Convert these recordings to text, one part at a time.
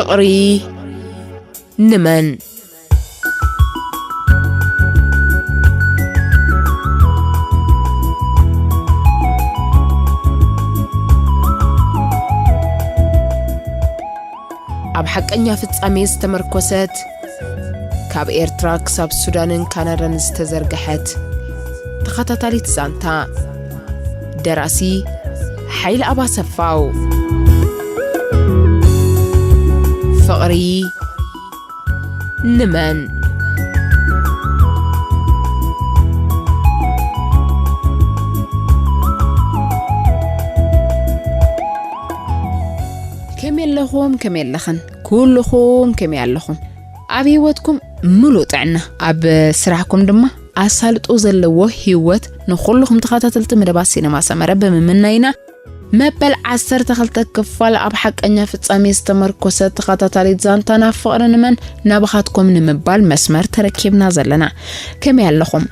ፍቕሪ ንመን? ኣብ ሓቀኛ ፍጻሜ ዝተመርኮሰት፣ ካብ ኤርትራ ክሳብ ሱዳንን ካናዳን ዝተዘርግሐት ተኸታታሊት ዛንታ። ደራሲ ሓይለ ኣባሰፋው። ፍቕሪ ንመን? ከመይ ኣለኹም? ከመይ ኣለኽን? ኩልኹም ከመይ ኣለኹም? ኣብ ህይወትኩም ምሉእ ጥዕና፣ ኣብ ስራሕኩም ድማ ኣሳልጦ ዘለዎ ህይወት ንኹልኹም ተኸታተልቲ መደባት ሲነማ ሰመረ ብምምናይና፣ መበል ዓሰርተ ክልተ ክፋል ኣብ ሓቀኛ ፍጻሜ ዝተመርኮሰ ተኸታታሊት ዛንታና ፍቕሪ ንመን ናባኻትኩም ንምባል መስመር ተረኪብና ዘለና። ከመይ ኣለኹም?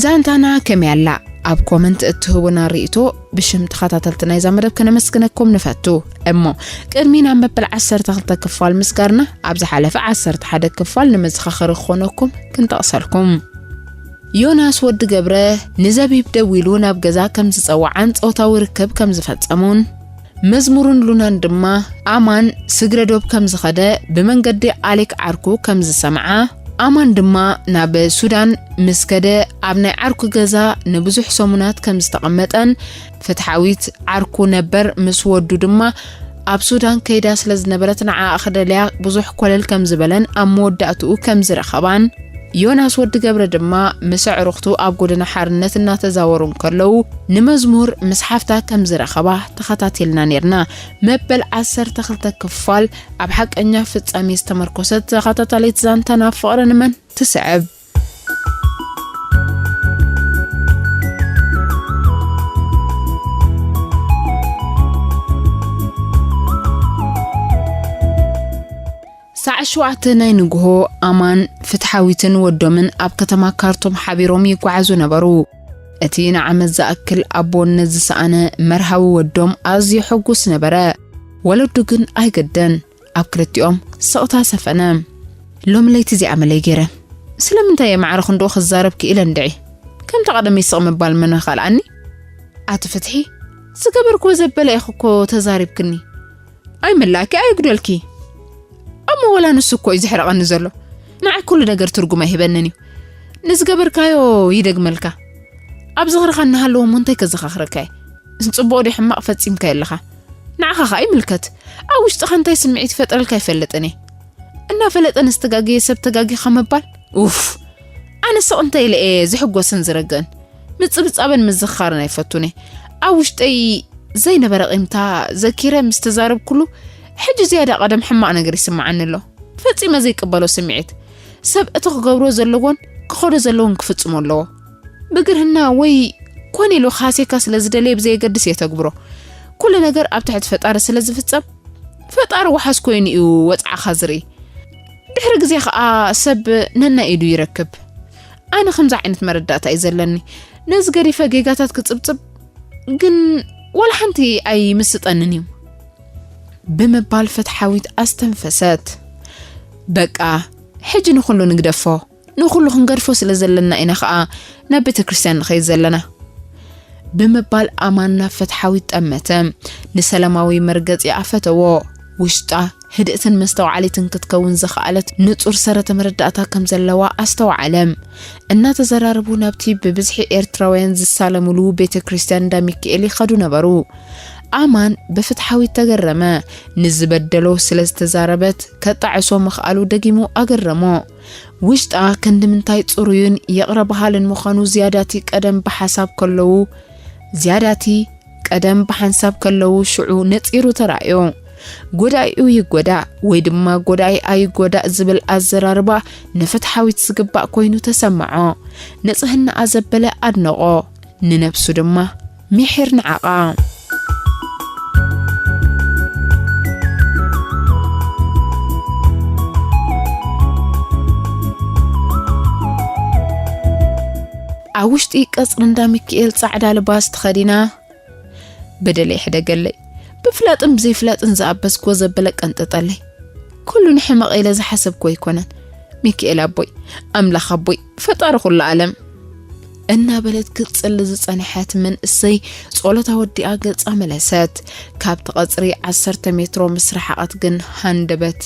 ዛንታና ከመይ ኣላ? ኣብ ኮመንት እትህቡና ርእይቶ ብሽም ተኸታተልቲ ናይዛ መደብ ከነመስግነኩም ንፈቱ። እሞ ቅድሚ ናብ መበል ዓሰርተ ክልተ ክፋል ምስጋርና፣ ኣብ ዝሓለፈ ዓሰርተ ሓደ ክፋል ንመዘኻኸሪ ክኾነኩም ክንጠቕሰልኩም። ዮናስ ወዲ ገብረ ንዘቢብ ደዊሉ ናብ ገዛ ከም ዝጸውዓን ጾታዊ ርክብ ከም ዝፈጸሙን፣ መዝሙርን ሉናን ድማ ኣማን ስግረዶብ ከም ዝኸደ ብመንገዲ ኣሌክ ዓርኩ ከም ዝሰምዓ፣ ኣማን ድማ ናብ ሱዳን ምስ ከደ ኣብ ናይ ዓርኩ ገዛ ንብዙሕ ሰሙናት ከም ዝተቐመጠን፣ ፍትሓዊት ዓርኩ ነበር ምስ ወዱ ድማ ኣብ ሱዳን ከይዳ ስለ ዝነበረት ንዓኣ ክደልያ ብዙሕ ኮለል ከም ዝበለን ኣብ መወዳእትኡ ከም ዝረኸባን፣ ዮናስ ወዲ ገብረ ድማ ምስ ኣዕሩኽቱ ኣብ ጎደና ሓርነት እናተዛወሩ እንከለዉ ንመዝሙር ምስ ሓፍታ ከም ዝረኸባ ተኸታቲልና ኔርና። መበል ዓሰርተ ክልተ ክፋል ኣብ ሓቀኛ ፍጻሜ ዝተመርኮሰት ተኸታታሊት ዛንታ ናብ ፍቕሪ ንመን ትስዕብ። ሰዓት ሸውዓተ ናይ ንግሆ ኣማን ፍትሓዊትን ወዶምን ኣብ ከተማ ካርቱም ሓቢሮም ይጓዓዙ ነበሩ። እቲ ንዓመት ዝኣክል ኣቦነት ዝሰኣነ መርሃዊ ወዶም ኣዝዩ ሕጉስ ነበረ። ወለዱ ግን ኣይገደን። ኣብ ክልቲኦም ስቕታ ሰፈነ። ሎሚ ለይቲ እዚኣ መለይ ገይረ። ስለምንታይ እየ ማዕረ ክንድኡ ክዛረብ ክኢለ እንድዒ? ከምቲ ቀደም ይስቕ ምባል መን ከልኣኒ? ኣቲ ፍትሒ፣ ዝገበርክዎ ዘበለ ኢኺ እኮ ተዛሪብክኒ። ኣይመላእኪ፣ ኣይጉደልኪ። እሞ ወላ ንሱ እኮ እዩ ዝሕረቐኒ ዘሎ። ንዓይ ኩሉ ነገር ትርጉም ኣይህበንን እዩ። ንዝገበርካዮ ይደግመልካ። ኣብ ዝኽርኻ እናሃለዎ እሞ እንታይ ከዘኻኽረካ እየ? ጽቡቕ ድዩ ሕማቕ ፈጺምካዮ ኣለኻ? ንዓኻ ኸኣ ይምልከት። ኣብ ውሽጥኻ እንታይ ስምዒት ይፈጥረልካ ኣይፈልጥን እየ። እናፈለጠ ንዝተጋገየ ሰብ ተጋጊኻ ምባል? ኡፍ! ኣነ ስቕ እንተ ኢለ እየ ዝሕጎስን ዝረግእን። ምጽብጻብን ምዝኽኻርን ኣይፈቱን እየ። ኣብ ውሽጠይ ዘይነበረ ቂምታ ዘኪረ ምስ ተዛረብኩሉ፣ ሕጂ ዝያዳ ቀደም ሕማቕ ነገር ይስምዓኒ ኣሎ። ፈጺመ ዘይቅበሎ ስምዒት። ሰብ እቲ ክገብሮ ዘለዎን ክኸዶ ዘለዎን ክፍጽሞ ኣለዎ። ብግርህና ወይ ኮን ኢሉ ክሃስየካ ስለ ዝደለየ ብዘየገድስ የተግብሮ። ኩሉ ነገር ኣብ ትሕቲ ፈጣሪ ስለ ዝፍጸም፣ ፈጣሪ ወሓስ ኮይኑ እዩ ወጽዓኻ ዝርኢ። ድሕሪ ግዜ ኸኣ ሰብ ነናይ ኢዱ ይረክብ። ኣነ ከምዚ ዓይነት መረዳእታ እዩ ዘለኒ። ነዚ ገዲፈ ጌጋታት ክጽብጽብ ግን ዋላ ሓንቲ ኣይምስጠንን እዩ። ብምባል ፍትሓዊት ኣስተንፈሰት። በቃ፣ ሕጂ ንኹሉ ንግደፎ። ንኹሉ ክንገድፎ ስለ ዘለና ኢና ኸኣ ናብ ቤተ ክርስቲያን ንኸይድ ዘለና። ብምባል ኣማን ናብ ፍትሓዊት ጠመተ። ንሰላማዊ መርገጺ ኣፈተዎ። ውሽጣ ህድእትን መስተውዓሊትን ክትከውን ዝኸኣለት ንጹር ሰረተ መረዳእታ ከም ዘለዋ ኣስተውዓለ። እናተዘራረቡ ናብቲ ብብዝሒ ኤርትራውያን ዝሳለሙሉ ቤተ ክርስቲያን እንዳ ሚካኤል ይኸዱ ነበሩ። ኣማን ብፍትሓዊት ተገረመ። ንዝበደሎ ስለ ዝተዛረበት ከጣዕሶ ምኽኣሉ ደጊሙ ኣገረሞ። ውሽጣ ክንዲ ምንታይ ጽሩይን ይቕረ በሃልን ምዃኑ ዝያዳቲ ቀደም ብሓሳብ ከለዉ፣ ዝያዳቲ ቀደም ብሓንሳብ ከለዉ ሽዑ ነጺሩ ተራእዮ። ጎዳኢኡ ይጎዳእ ወይ ድማ ጎዳኢ ኣይጎዳእ ዝብል ኣዘራርባ ንፍትሓዊት ዝግባእ ኮይኑ ተሰምዖ። ንጽህናኣ ዘበለ ኣድነቖ፣ ንነብሱ ድማ ምሒር ንዓቓ። ኣብ ውሽጢ ቀጽሪ እንዳ ሚካኤል ጻዕዳ ልባስ ተኸዲና፣ በደለይ ሕደገለይ፣ ብፍላጥን ብዘይፍላጥን ዝኣበስክዎ ዘበለ ቀንጠጠለይ። ኩሉ ንሕመቕ ኢለ ዝሓሰብኩ ኣይኮነን። ሚካኤል ኣቦይ፣ ኣምላኽ ኣቦይ፣ ፈጣሪ ኩሉ ዓለም። እናበለት ክትጽሊ ዝጸንሐት መንእሰይ ጸሎታ ወዲኣ ገጻ መለሰት። ካብቲ ቀጽሪ ዓሰርተ ሜትሮ ምስ ረሓቐት ግን ሃንደበት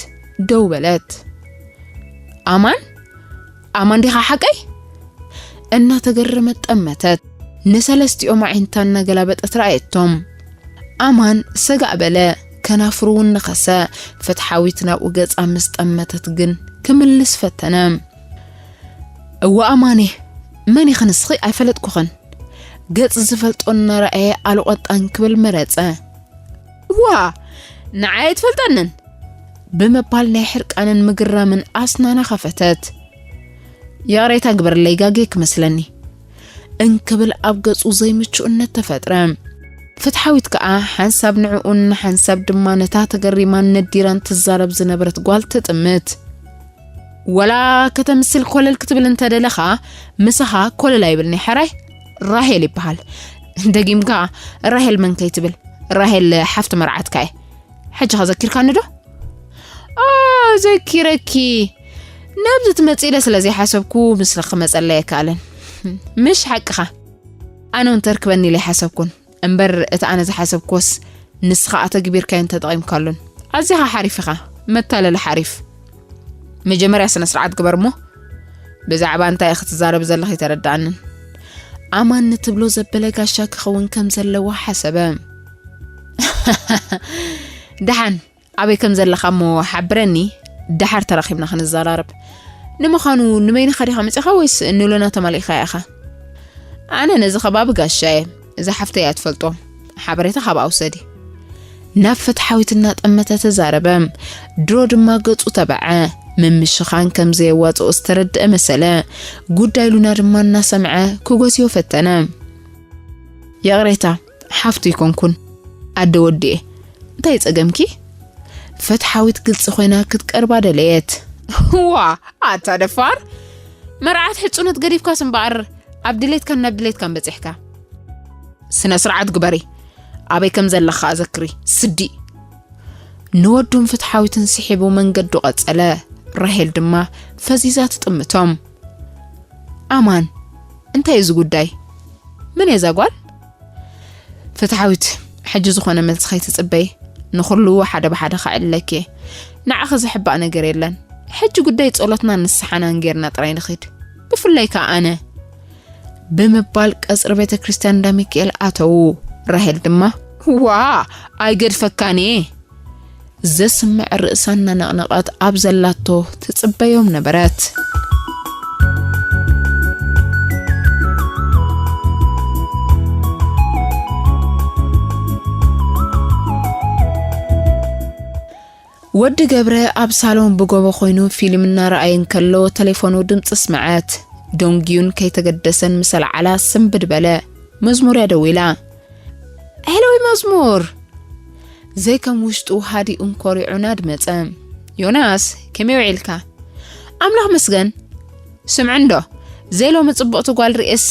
ደው በለት። ኣማን? ኣማን ዲኻ ሓቀይ? እናተገረመት ጠመተት። ንሰለስቲኦም ኣዒንታ እናገላበጠት ረኣየቶም። ኣማን ሰጋእ በለ፣ ከናፍሩ እውን ነኸሰ። ፍትሓዊት ናብኡ ገጻ ምስ ጠመተት ግን ክምልስ ፈተነ። እወ ኣማኔ፣ መን ኢኺ ንስኺ? ኣይፈለጥኩኽን። ገጽ ዝፈልጦ እናረኣየ ኣልቆጣን ክብል መረጸ። ዋ፣ ንዓይ ኣይትፈልጠንን? ብምባል ናይ ሕርቃንን ምግራምን ኣስናና ከፈተት። ይቕሬታ ግበረለይ፣ ጋጌ ክመስለኒ። እንክብል ኣብ ገጹ ዘይምቹእነት ተፈጥረ። ፍትሓዊት ከኣ ሓንሳብ ንዕኡን ሓንሳብ ድማ ነታ ተገሪማን ነዲራን ትዛረብ ዝነበረት ጓል ትጥምት። ወላ ከተምስል ኮለል ክትብል እንተደለኻ፣ ምሳኻ ኮለል ኣይብልኒ፣ ሕራይ ራሄል ይበሃል። ደጊምካ ራሄል መን ከይትብል፣ ራሄል ሓፍቲ መርዓትካ እየ። ሕጂ ከ ዘኪርካኒ ዶ? ኦ፣ ዘኪረኪ። ናብዚ ትመጽእ ኢለ ስለ ዘይሓሰብኩ፣ ምስልኺ ክመጸለይ ኣይከኣለን። ምሽ ሓቅኻ። ኣነ እውን ተርክበኒ ኢለ ኣይሓሰብኩን። እምበር እቲ ኣነ ዝሓሰብኩዎስ ንስኻ ኣተግቢርካዮን ተጠቒምካሉን። ኣዚኻ ሓሪፍ ኢኻ። መታለሊ ሓሪፍ። መጀመርያ ስነ ስርዓት ግበር እሞ፣ ብዛዕባ እንታይ ኢኺ ትዛረቢ ዘለኺ ኣይተረድኣንን። ኣማን ንትብሎ ዘበለ ጋሻ ክኸውን ከም ዘለዎ ሓሰበ። ደሓን፣ ኣበይ ከም ዘለኻ እሞ ሓብረኒ፣ ደሓር ተራኺብና ክንዘራረብ። ንምዃኑ ንበይንኻ ዲኻ መጺኻ ወይስ ንሎና ተማሊእካ ኢኻ? ኣነ ነዚ ከባቢ ጋሻ እየ፣ እዛ ሓፍተይ እያ ትፈልጦ። ሓበሬታ ካብኣ ውሰዲ። ናብ ፍትሓዊት እናጠመተ ተዛረበ። ድሮ ድማ ገጹ ተበዐ። ምምሽኻን ከም ዘየዋጽኦ ዝተረድአ መሰለ። ጉዳይ ሉና ድማ እናሰምዐ ክጎስዮ ፈተነ። ይቕሬታ፣ ሓፍቱ ይኮንኩን፣ ኣደ ወዲኤ። እንታይ ጸገምኪ? ፍትሓዊት ግልጺ ኮይና ክትቀርባ ደለየት። ዋ፣ ኣታ ደፋር! መርዓት ሕጹነት ገዲፍካስ እምበኣር፣ ኣብ ድሌትካን ናብ ድሌትካን በጺሕካ። ስነ ስርዓት ግበሪ። ኣበይ ከም ዘለኻ ኣዘክሪ። ስዲ። ንወዱን ፍትሓዊትን ስሒቡ መንገዱ ቀጸለ። ራሄል ድማ ፈዚዛ ትጥምቶም። ኣማን፣ እንታይ እዩ እዚ ጉዳይ? መን እያ እዛ ጓል? ፍትሓዊት፣ ሕጂ ዝኾነ መልሲ ከይትጽበይ። ንኹሉ ሓደ ብሓደ ከዕልለኪ እየ። ንዓኺ ዝሕባእ ነገር የለን። ሕጂ ጉዳይ ጸሎትናን ንስሓናን ጌርና ጥራይ ንኺድ። ብፍላይ ከኣ ኣነ። ብምባል ቀጽሪ ቤተ ክርስቲያን እንዳ ሚካኤል ኣተዉ። ራሄል ድማ፣ ዋ፣ ኣይገድፈካን እየ። ዘስምዕ ርእሳ እናነቕነቐት ኣብ ዘላቶ ትጽበዮም ነበረት። ወዲ ገብረ ኣብ ሳሎን ብጎቦ ኮይኑ ፊልም እናረኣየ እንከሎ ተሌፎኑ ድምፂ ስምዐት። ደንጊዩን ከይተገደሰን ምስ ኣልዓላ ስንብድ በለ። መዝሙር እያ ደዊላ። ሄሎ መዝሙር! ዘይከም ውሽጡ ሃዲኡን ኮሪዑን ኣድመጸ። ዮናስ፣ ከመይ ውዒልካ? ኣምላኽ መስገን። ስምዒ እንዶ፣ ዘይሎሚ ጽብቕቲ ጓል ርእየስ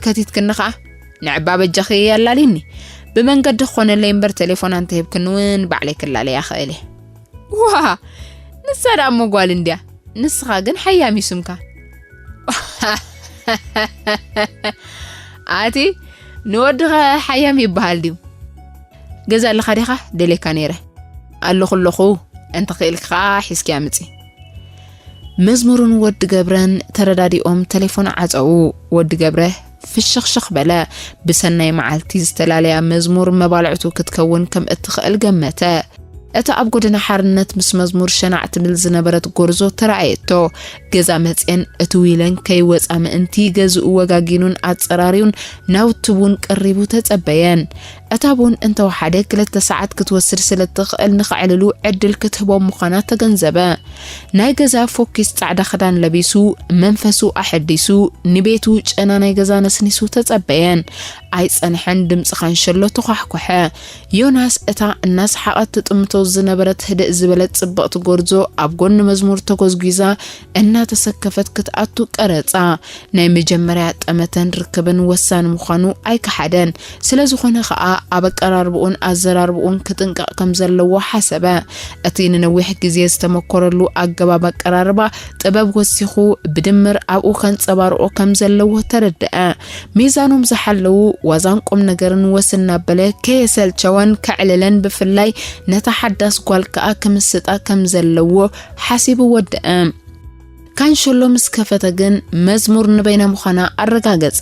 ከቲትክኒ ኸኣ፣ ንዕባ በጃኺ ኣላልይኒ። ብመንገዲ ክኾነለይ እምበር ቴሌፎና እንተሂብክኒ እውን ባዕለይ ክላለያ ኽእል እየ። ዋ፣ ንሳ ደኣ እሞ ጓል እንድያ፣ ንስኻ ግን ሓያም እዩ ስምካ። ኣቲ ንወድኻ ሓያም ይበሃል ድዩ? ገዛ ኣለኻ ዲኻ? ደልየካ ነይረ። ኣለኹ ኣለኹ፣ እንተኽኢልካ ኸኣ ሒዝክያ ምጺ። መዝሙርን ወዲ ገብረን ተረዳዲኦም ተሌፎን ዓጸዉ። ወዲ ገብረ ፍሽኽሽኽ በለ። ብሰናይ መዓልቲ ዝተላለያ መዝሙር መባልዕቱ ክትከውን ከም እትኽእል ገመተ። እታ ኣብ ጎደና ሓርነት ምስ መዝሙር ሸናዕ ትብል ዝነበረት ጎርዞ ተራእየቶ። ገዛ መጽየን እትው ኢለን ከይወጻ ምእንቲ ገዝኡ ወጋጊኑን ኣጸራርዩን ናውቲ ቡን ቀሪቡ ተጸበየን። እታ ቡን እንተወሓደ ክልተ ሰዓት ክትወስድ ስለ እትኽእል ንኸዕልሉ ዕድል ክትህቦም ምዃና ተገንዘበ። ናይ ገዛ ፎኪስ ጻዕዳ ክዳን ለቢሱ፣ መንፈሱ ኣሐዲሱ፣ ንቤቱ ጨና ናይ ገዛ ነስኒሱ ተጸበየን። ኣይጸንሐን፣ ድምጺ ካንሸሎ ተዃሕኮሐ። ዮናስ እታ እናሰሓቐት ትጥምቶ ዝነበረት ህድእ ዝበለት ጽብቕቲ ጎርዞ ኣብ ጎኒ መዝሙር ተጎዝጒዛ እናተሰከፈት ክትኣቱ ቀረጻ። ናይ መጀመርያ ጠመተን ርክብን ወሳኒ ምዃኑ ኣይከሓደን። ስለ ዝኾነ ኸኣ ኣብ ኣቀራርብኡን ኣዘራርብኡን ክጥንቀቕ ከም ዘለዎ ሓሰበ። እቲ ንነዊሕ ግዜ ዝተመኮረሉ ኣገባብ ኣቀራርባ ጥበብ ወሲኹ ብድምር ኣብኡ ከንጸባርቖ ከም ዘለዎ ተረድአ። ሚዛኖም ዝሓለዉ ዋዛን ቁም ነገርን ወስ እናበለ ከየሰልቸወን ከዕልለን፣ ብፍላይ ነታ ሓዳስ ጓል ከኣ ክምስጣ ከም ዘለዎ ሓሲቡ ወደአ። ካንሸሎ ምስ ከፈተ ግን መዝሙር ንበይና ምዃና ኣረጋገጸ።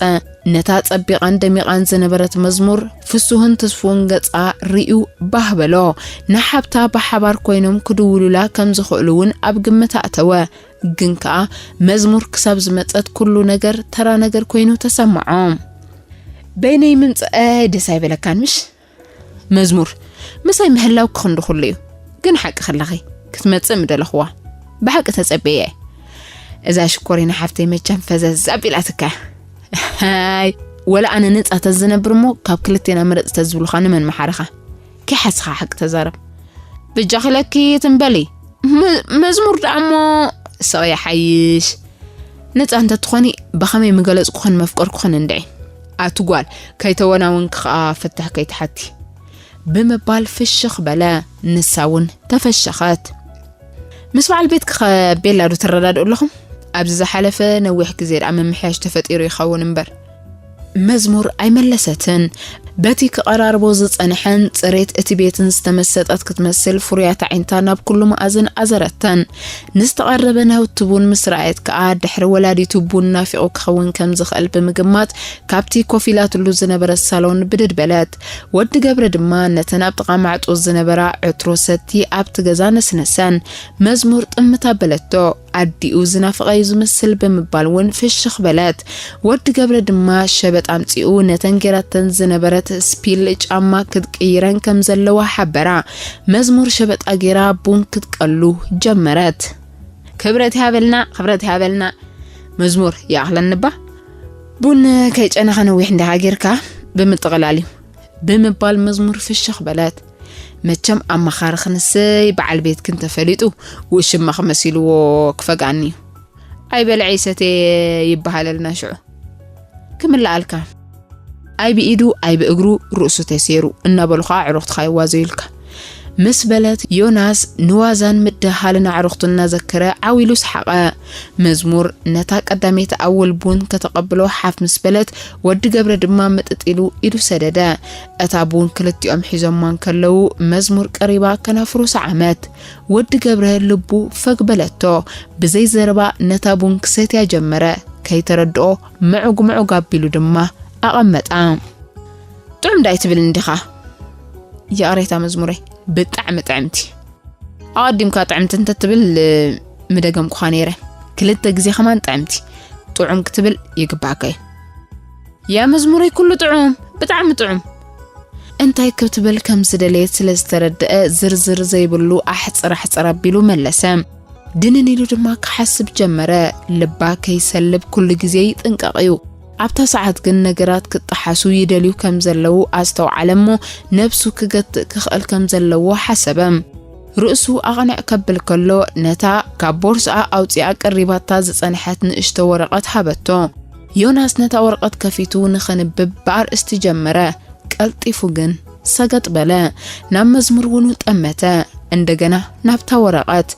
ነታ ጸቢቓን ደሚቓን ዝነበረት መዝሙር ፍሱህን ትስፉውን ገጻ ርእዩ ባህ በሎ። ንሓብታ ብሓባር ኮይኖም ክድውሉላ ከም ዝኽእሉ እውን ኣብ ግምት ኣእተወ። ግን ከኣ መዝሙር ክሳብ ዝመጸት ኩሉ ነገር ተራ ነገር ኮይኑ ተሰምዖ። በይነይ ምምጽኣይ ደስ ኣይበለካን ምሽ? መዝሙር፣ ምሳይ ምህላው ክኽንዲ ኩሉ እዩ። ግን ሓቂ ከለኺ፣ ክትመጽእ ምደለኽዋ። ብሓቂ ተጸብየ እየ። እዛ ሽኮሪና ሓፍተይ መቸም ፈዘዝ ኣቢላትካ። ሃይ፣ ወላ ኣነ ነጻ ተዝነብር እሞ ካብ ክልቴና ምረጽ ተዝብሉኻ ንመን መሓረኻ? ከይሓስኻ ሓቂ ተዛረብ። ብጃኺ ለኪ ትንበሊ። መ-፣ መዝሙር ደኣ እሞ ስቕ ይሓይሽ። ነጻ እንተትኾኒ ብኸመይ ምገለጽኩኽን መፍቀርኩኽን እንድዒ። ኣቲ ጓል፣ ከይተወናውንኪ ኸኣ ፍትሕ ከይትሓቲ። ብምባል ፍሽኽ በለ። ንሳ እውን ተፈሸኸት። ምስ በዓል ቤትኪ ኸ ቤላ ዶ ትረዳድኡ ኣለኹም? ኣብዚ ዝሓለፈ ነዊሕ ግዜ ደኣ ምምሕያሽ ተፈጢሩ ይኸውን እምበር። መዝሙር ኣይመለሰትን። በቲ ክቐራርቦ ዝጸንሐን ጽሬት እቲ ቤትን ዝተመሰጠት ክትመስል ፍሩያት ኣዒንታ ናብ ኩሉ መኣዝን ኣዘረተን። ንዝተቐረበ ናውቲ ቡን ምስ ረኣየት ከኣ ድሕሪ ወላዲቱ ቡን ናፊቑ ክኸውን ከም ዝኽእል ብምግማት ካብቲ ኮፍ ኢላትሉ ዝነበረት ሳሎን ብድድ በለት። ወዲ ገብረ ድማ ነተን ኣብ ጥቓ ማዕጾ ዝነበራ ዕትሮ ሰቲ ኣብቲ ገዛ ነስነሰን። መዝሙር ጥምት ኣበለቶ። ኣዲኡ ዝናፍቐ እዩ ዝመስል ብምባል እውን ፍሽኽ በለት። ወዲ ገብረ ድማ ሸበጥ ኣምጺኡ ነተን ጌራተን ዝነበረት ስፒል ጫማ ክትቅይረን ከም ዘለዋ ሓበራ። መዝሙር ሸበጣ ጌራ ቡን ክትቀሉ ጀመረት። ክብረት ይሃበልና፣ ክብረት ይሃበልና። መዝሙር ይኣኽለኒ እባ። ቡን ከይጨነኻ ነዊሕ እንዲኻ ጌርካ ብምጥቕላል እዩ። ብምባል መዝሙር ፍሽኽ በለት። መቸም ኣማኻርኽንስ በዓል ቤትክን ተፈሊጡ ውሽማኺ መሲልዎ ክፈግኣኒ እዩ። ኣይበልዐ ይሰትየ ይበሃለልና ሽዑ። ክምልኣልካ። ኣይ ብኢዱ ኣይ ብእግሩ ርእሱ ተሰይሩ እናበሉ ኸዓ ኣዕሩኽትኻ ይዋዘዩልካ። ምስ በለት ዮናስ ንዋዛን ምድሃልን ኣዕሩኽቱ እናዘከረ ዓው ኢሉ ሰሓቐ። መዝሙር ነታ ቀዳመይቲ ኣወል ቡን ከተቐብሎ ሓፍ ምስ በለት፣ ወዲ ገብረ ድማ ምጥጥ ኢሉ ኢዱ ሰደደ። እታ ቡን ክልቲኦም ሒዞማ እንከለዉ፣ መዝሙር ቀሪባ ከናፍሩ ሰዓመት። ወዲ ገብረ ልቡ ፈግ በለቶ። ብዘይ ዘረባ ነታ ቡን ክሰትያ ጀመረ። ከይተረድኦ ምዑግ ምዑግ ኣቢሉ ድማ ኣቐመጣ። ጥዑም ዳይ ትብል እንዲኻ? ይቕሬታ መዝሙረይ፣ ብጣዕሚ ጥዕምቲ። ኣቐዲምካ ጥዕምቲ እንተትብል ምደገምኩኻ ነይረ። ክልተ ግዜ ከማን ጥዕምቲ። ጥዑም ክትብል ይግባኣካ እዩ። ያ መዝሙረይ ኩሉ ጥዑም፣ ብጣዕሚ ጥዑም። እንታይ ክትብል ከም ዝደለየት ስለ ዝተረድአ ዝርዝር ዘይብሉ ኣሕጽር ኣሕጽር ኣቢሉ መለሰ። ድንን ኢሉ ድማ ክሓስብ ጀመረ። ልባ ከይሰልብ ኩሉ ግዜ ይጥንቀቕ እዩ። ኣብታ ሰዓት ግን ነገራት ክጠሓሱ ይደልዩ ከም ዘለዉ ኣስተውዓለ እሞ ነብሱ ክገትእ ክኽእል ከም ዘለዎ ሓሰበ። ርእሱ ኣቕንዕ ከብል ከሎ ነታ ካብ ቦርስኣ ኣውጺኣ ቀሪባታ ዝጸንሐት ንእሽቶ ወረቐት ሃበቶ። ዮናስ ነታ ወረቐት ከፊቱ ንኸንብብ ብኣርእስቲ ጀመረ። ቀልጢፉ ግን ሰገጥ በለ። ናብ መዝሙር ውኑ ጠመተ። እንደገና ናብታ ወረቐት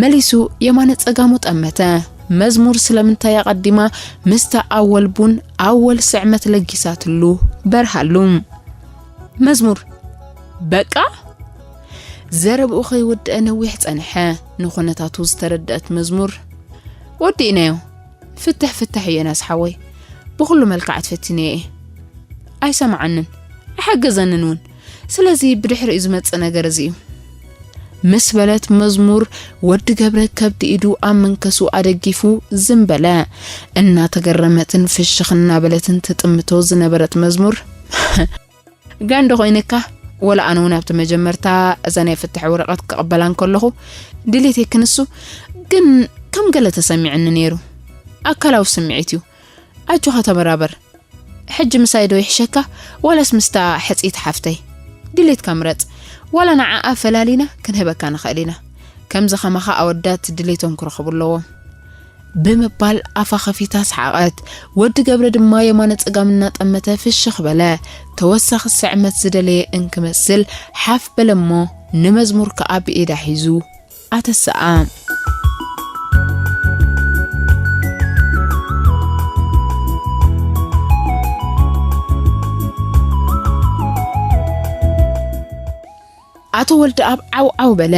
መሊሱ የማነ ጸጋሙ ጠመተ። መዝሙር ስለምንታይ ኣቐዲማ ምስታ ኣወል ቡን ኣወል ስዕመት ለጊሳትሉ በርሃሉ። መዝሙር በቃ? ዘረብኡ ከይወደአ ነዊሕ ጸንሐ። ንኹነታቱ ዝተረድአት መዝሙር ወዲእናዮ። ፍትሕ ፍትሕ እየ ዮናስ ሓወይ፣ ብኹሉ መልክዓት ፈቲነዮ እየ። ኣይሰምዓንን ኣይሓገዘንን እውን። ስለዚ ብድሕሪኡ ዝመጽእ ነገር እዚ እዩ። ምስ በለት መዝሙር ወዲ ገብረ ከብዲ ኢዱ ኣብ መንከሱ ኣደጊፉ ዝም በለ። እናተገረመትን ፍሽኽ እናበለትን ትጥምቶ ዝነበረት መዝሙር ጋንዶ ኮይነካ ወላ ኣነ እውን ኣብቲ መጀመርታ እዛ ናይ ፍትሕ ወረቐት ክቕበላ እንከለኹ ድሌተይ ክንሱ ግን ከም ገለ ተሰሚዕኒ ነይሩ። ኣካላዊ ስምዒት እዩ። ኣጆኻ ተበራበር። ሕጂ ምሳይ ዶ ይሕሸካ ዋላስ ምስታ ሕጽይቲ ሓፍተይ? ድሌትካ ምረጽ። ዋላ ንዓኣ ፈላሊና ክንህበካ ንኽእል ኢና። ከምዚ ኸማኻ ኣወዳት ድሌቶም ክረኽቡ ኣለዎም። ብምባል ኣፋ ኸፊታ ሰሓቐት። ወዲ ገብረ ድማ የማነ ጸጋም እናጠመተ ፍሽኽ በለ። ተወሳኺ ስዕመት ዝደለየ እንክመስል ሓፍ በለ'ሞ ንመዝሙር ከኣ ብኢዳ ሒዙ ኣተሰኣ። ኣቶ ወልደኣብ ዓው ዓው በለ።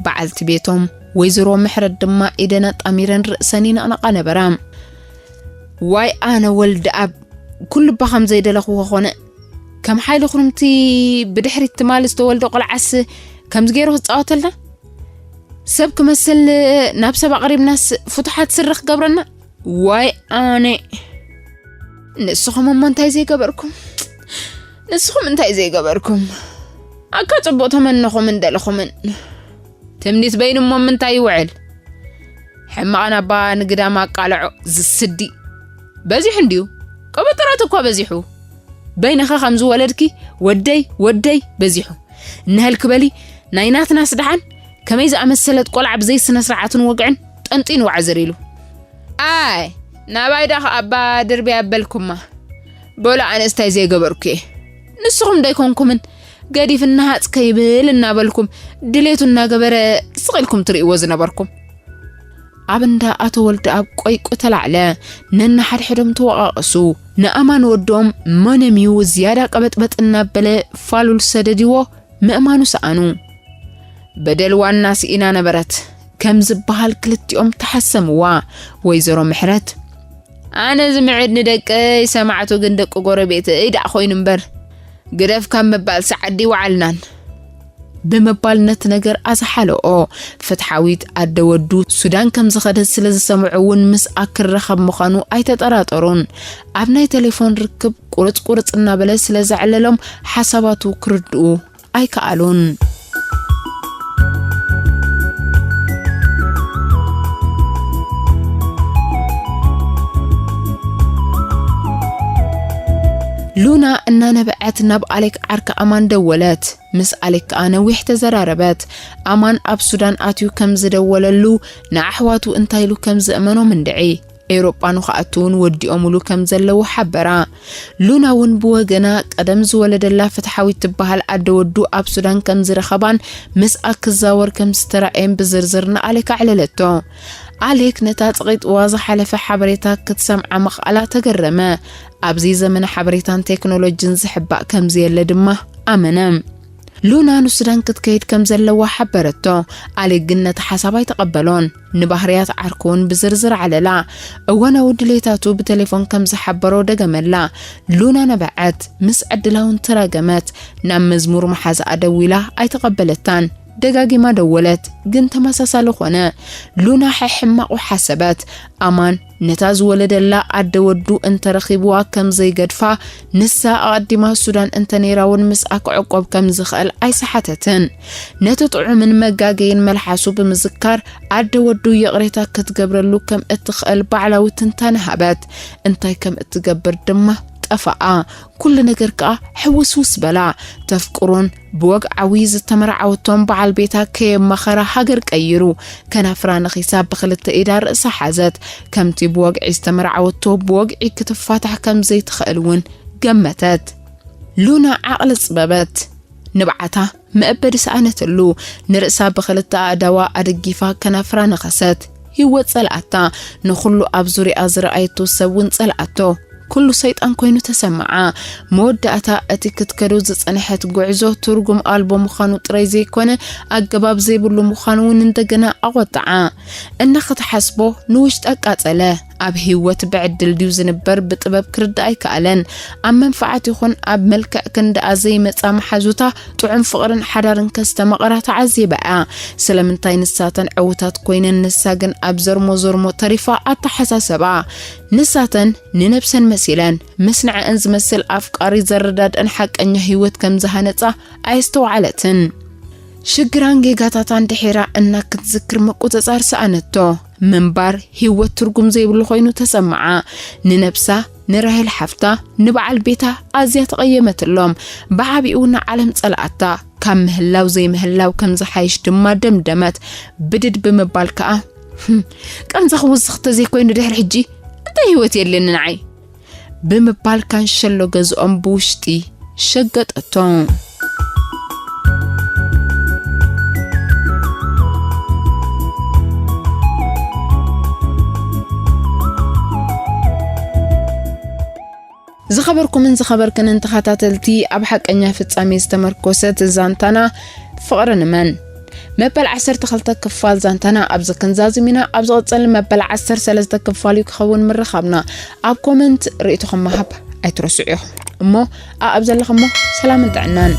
በዓልቲ ቤቶም ወይዘሮ ምሕረት ድማ ኢደን ኣጣሚረን ርእሰን ይነቕነቓ ነበራ። ዋይ ኣነ ወልደኣብ፣ ኩሉ እባ ከም ዘይደለኽዎ ኾነ። ከም ሓይሊ ኩርምቲ ብድሕሪት ትማሊ ዝተወልደ ቆልዓስ ከምዚ ገይሩ ክጻወተልና? ሰብ ክመስል ናብ ሰብ ኣቕሪብናስ ፍቱሓት ስረ ክገብረና? ዋይ ኣነ። ንስኹም እሞ እንታይ ዘይገበርኩም? ንስኹም እንታይ ዘይገበርኩም? ኣካ ጽቡቕ ተመነኹምን ደለኹምን። ትምኒት በይኑ እሞ ምንታይ ይውዕል? ሕማቕ ናባ ንግዳም ኣቃልዖ ዝስዲ። በዚሑ እንድዩ። ቀበጥራት እኳ በዚሑ። በይንኻ ከም ዝወለድኪ ወደይ፣ ወደይ በዚሑ። እንሀልክ በሊ፣ ናይ ናትናስ ደሓን ከመይ ዝኣመሰለት ቆልዓ ብዘይ ስነ ስርዓትን ወግዕን ጠንጢኑ ዋዕዝር ኢሉ። ኣይ፣ ናባይ ዳኻ ኣባ ድርቢ ኣበልኩማ። በሉ ኣነስ እንታይ ዘይገበርኩ እየ? ንስኹም ዶ ኣይኮንኩምን ገዲፍ እናሃጽ ከይብል እናበልኩም ድሌቱ እናገበረ ስቕ ኢልኩም ትርእይዎ ዝነበርኩም? ኣብ እንዳ ኣቶ ወልደኣብ ቆይቁ ተላዕለ። ነንሓድሕዶም ተወቓቐሱ። ንኣማን ወዶም መነምዩ ዝያዳ ቀበጥበጥ እናበለ ፋሉል ሰደድዎ ምእማኑ ሰኣኑ። በደል ዋና ስኢና ነበረት ከም ዝበሃል ክልቲኦም ተሓሰምዋ። ወይዘሮ ምሕረት፣ ኣነ ዝምዕድ ንደቀይ ሰማዕቱ ግን ደቂ ጎረቤተይ ደኣ ኮይኑ እምበር፣ ግደፍ ካብ ምባል ሰዓዲ ይወዓልናን። ብምባል ነቲ ነገር ኣዝሓለኦ። ፍትሓዊት ኣደ ወዱ ሱዳን ከም ዝኸደት ስለ ዝሰምዑ እውን ምስኣ ክራኸብ ምዃኑ ኣይተጠራጠሩን። ኣብ ናይ ቴሌፎን ርክብ ቁርጽ ቁርጽ እናበለ ስለ ዘዕለሎም ሓሳባቱ ክርድኡ ኣይከኣሉን። ሉና እናነበዐት ናብ ኣሌክ ዓርኪ ኣማን ደወለት። ምስ ኣሌክ ከኣ ነዊሕ ተዘራረበት። ኣማን ኣብ ሱዳን ኣትዩ ከም ዝደወለሉ፣ ንኣሕዋቱ እንታይ ኢሉ ከም ዘእመኖም እንድዒ። ኤውሮጳ ንኽኣቱ እውን ወዲኦምሉ ከም ዘለዉ ሓበራ። ሉና እውን ብወገና ቀደም ዝወለደላ ፍትሓዊት ትበሃል ኣደ ወዱ ኣብ ሱዳን ከም ዝረኸባን ምስኣ ክዛወር ከም ዝተራእየን ብዝርዝር ንኣሌክ ኣዕለለቶ። ኣሌክ ነታ ጸቒጥዋ ዝሓለፈ ሓበሬታ ክትሰምዓ ምኽኣላ ተገረመ። ኣብዚ ዘመነ ሓበሬታን ቴክኖሎጂን ዝሕባእ ከም ዘየለ ድማ ኣመነ። ሉና ንሱዳን ክትከይድ ከም ዘለዋ ሓበረቶ። ኣሌክ ግን ነቲ ሓሳብ ኣይተቐበሎን። ንባህርያት ዓርኩ እውን ብዝርዝር ዓለላ። እዋናዊ ድሌታቱ ብቴሌፎን ከም ዝሓበሮ ደገመላ። ሉና ነበዐት። ምስ ዕድላ እውን ተራገመት። ናብ መዝሙር መሓዛኣ ደዊላ ኣይተቐበለታን። ደጋጊማ ደወለት፣ ግን ተመሳሳሊ ኾነ። ሉና ሕሕማቑ ሓሰበት። ኣማን ነታ ዝወለደላ ኣደ ወዱ እንተረኺብዋ ከም ዘይገድፋ፣ ንሳ ኣቐዲማ ሱዳን እንተ ነይራ እውን ምስኣ ክዕቆብ ከም ዝኽእል ኣይሰሓተትን። ነቲ ጥዑምን መጋገይን መልሓሱ ብምዝካር፣ ኣደ ወዱ ይቕሬታ ክትገብረሉ ከም እትኽእል ባዕላዊ ትንታነ ሃበት። እንታይ ከም እትገብር ድማ ጠፈኣ። ኩሉ ነገር ከኣ ሕውስውስ በላ። ተፍቅሮን ብወግዓዊ ዝተመርዓወቶን በዓል ቤታ ከየማኸራ ሃገር ቀይሩ፣ ከናፍራ ነኺሳ ብኽልተ ኢዳ ርእሳ ሓዘት። ከምቲ ብወግዒ ዝተመርዓወቶ ብወግዒ ክትፋታሕ ከም ዘይትኽእል እውን ገመተት። ሉና ዓቕሊ ጽበበት። ንብዓታ መእበዲ ሰኣነትሉ። ንርእሳ ብኽልተ ኣእዳዋ ኣደጊፋ ከናፍራ ነኸሰት። ህይወት ጸልኣታ። ንኹሉ ኣብ ዙርያኣ ዝረኣየቶ ሰብ እውን ጸልኣቶ። ኩሉ ሰይጣን ኮይኑ ተሰምዓ። መወዳእታ እቲ ክትከዶ ዝጸንሐት ጉዕዞ ትርጉም ኣልቦ ምዃኑ ጥራይ ዘይኮነ፣ ኣገባብ ዘይብሉ ምዃኑ እውን እንደገና ኣቖጥዓ። እናኽትሓስቦ ንውሽጣ ኣቃጸለ። ኣብ ህይወት ብዕድል ድዩ ዝንበር ብጥበብ ክርዳእ ኣይከኣለን። ኣብ መንፈዓት ይኹን ኣብ መልክዕ ክንድኣ ዘይመጻ መሓዙታ ጥዑም ፍቕርን ሓዳርን ከስተማቕራ ተዓዚባ እያ። ስለምንታይ ንሳተን ዕዉታት ኮይነን ንሳ ግን ኣብ ዘርሞ ዘርሞ ተሪፋ ኣተሓሳሰባ። ንሳተን ንነብሰን መሲለን ምስ ንዕአን ዝመስል ኣፍቃሪ ዘረዳድአን ሓቀኛ ህይወት ከም ዝሃነጻ ኣየስተውዓለትን። ሽግራን ጌጋታታን ድሒራ እና ክትዝክር ምቁጽጻር ሰኣነቶ። ምንባር ህይወት ትርጉም ዘይብሉ ኮይኑ ተሰምዓ። ንነብሳ፣ ንራሄል ሓፍታ፣ ንበዓል ቤታ ኣዝያ ተቐየመትሎም። ብዓቢኡ ንዓለም ጸልኣታ። ካብ ምህላው ዘይምህላው ከም ዝሓይሽ ድማ ደምደመት። ብድድ ብምባል ከኣ ቃንዛ ክውስኽ ተዘይኮይኑ ድሕሪ ሕጂ እንታይ ህይወት የለኒ ንዓይ ብምባል ካንሸሎ ገዝኦም ብውሽጢ ሸገጠቶ። ዝኸበርኩምን ዝኸበርክንን ተኸታተልቲ፣ ኣብ ሓቀኛ ፍጻሜ ዝተመርኮሰት ዛንታና ፍቕሪ ንመን መበል ዓሰርተ ክልተ ክፋል ዛንታና ኣብዚ ክንዛዝም ኢና። ኣብ ዝቕጽል መበል ዓሰርተ ሰለስተ ክፋል እዩ ክኸውን ምርኻብና። ኣብ ኮመንት ርእይቶኹም ምሃብ ኣይትረስዑ ኢኹም። እሞ ኣኣብ ዘለኹሞ ሰላምን ጥዕናን።